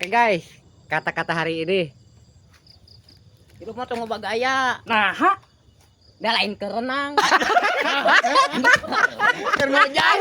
Oke guys, kata-kata hari ini. Hidup mah tong loba gaya. Nah, ha? Da lain ke renang. Keur ngojay.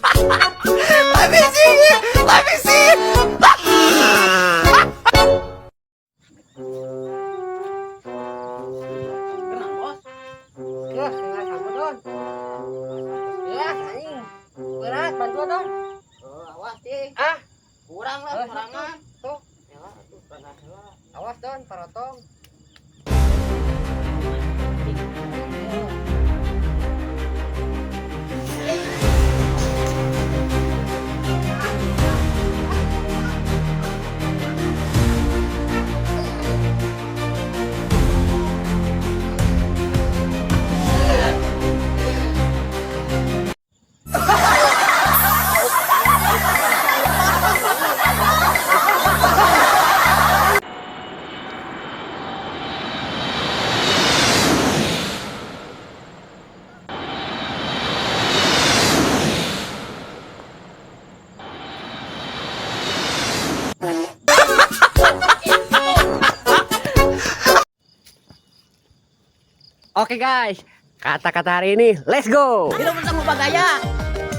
Let me see it! Let me see it! Renang, Bos. Ya, tinggal sambut don. Ya, anjing. Berat, bantuan don. Oh, awas cing. Ah, Kurang lah, Eh, kurangan. tuh. Ya, atuh panas lah. Awas don, parotong. Oke guys, kata-kata hari ini, let's go. Hidup mah tong loba gaya.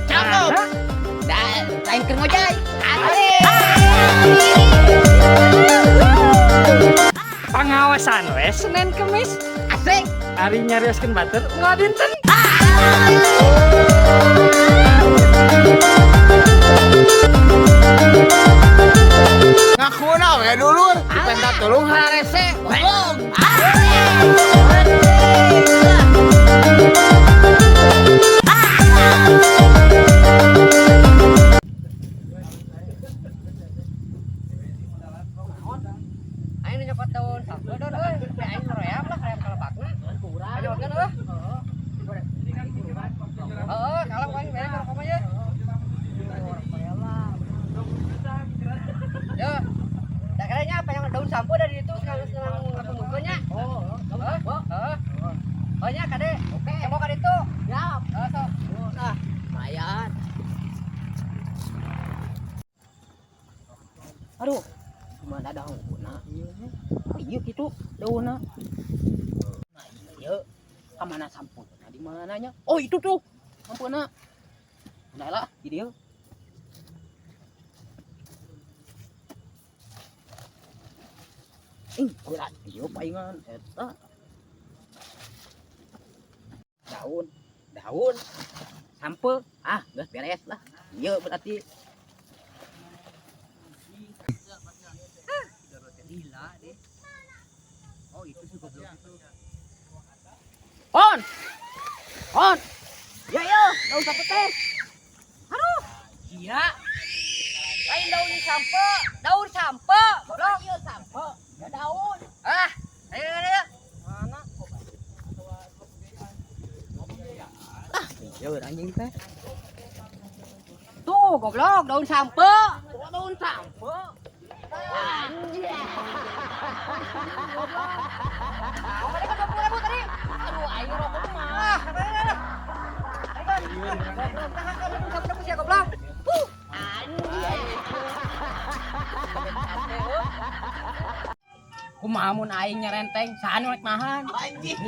Cakep. Da lain keur ngojay. Asik. Pangawasan we Senin Kemis. Asik. Ari nyarioskeun batur unggal dinten. Ngakuna we dulur, dipenta tulung harese. Goblok. Aing nu nyokot daun sampeu don euy. Teh aing royam lah, royam kalebakna. Kurang. Ayo kan euy. Heeh, kalau aing mere rokok mah ye. Yo. Da kayaknya apa yang daun sampo dari itu sekarang senang ngaku nya. Oh, Heeh. Heeh. Oh nya kade. Oke. Mau ka ditu. Siap. Heeh, sok. Ah, lumayan. Aduh, mana daunna? Oh, iya gitu daunna. Nah, iya. Kamana sampuna di mananya? Oh, itu tuh. Sampuna. Nah lah, di dia. Ih, berat ieu paingan eta. Daun, daun, sampe, ah, geus beres lah. Iya berarti. Gila deh. Oh, itu sih goblok itu. On. On. Ya ya, daun sampe teh. Aduh. Iya. Lain daun sampo, daun sampo, goblok. Iya sampe, ya daun. Ah, ayo ayo ayo. Mana? Ah, iya anjing teh. Tuh, goblok, daun sampo. Tuh daun sampe. Anjing. Oh, tadi kan 20.000 tadi. Aduh, aing rokok mah. Ah, ayo ayo ayo. Ayo kan. Goblok, tahan kan daun sampo sia goblok. Huh. Anjing. Kumaha mun aing nyerenteng, saha nu rek nahan? Anjing.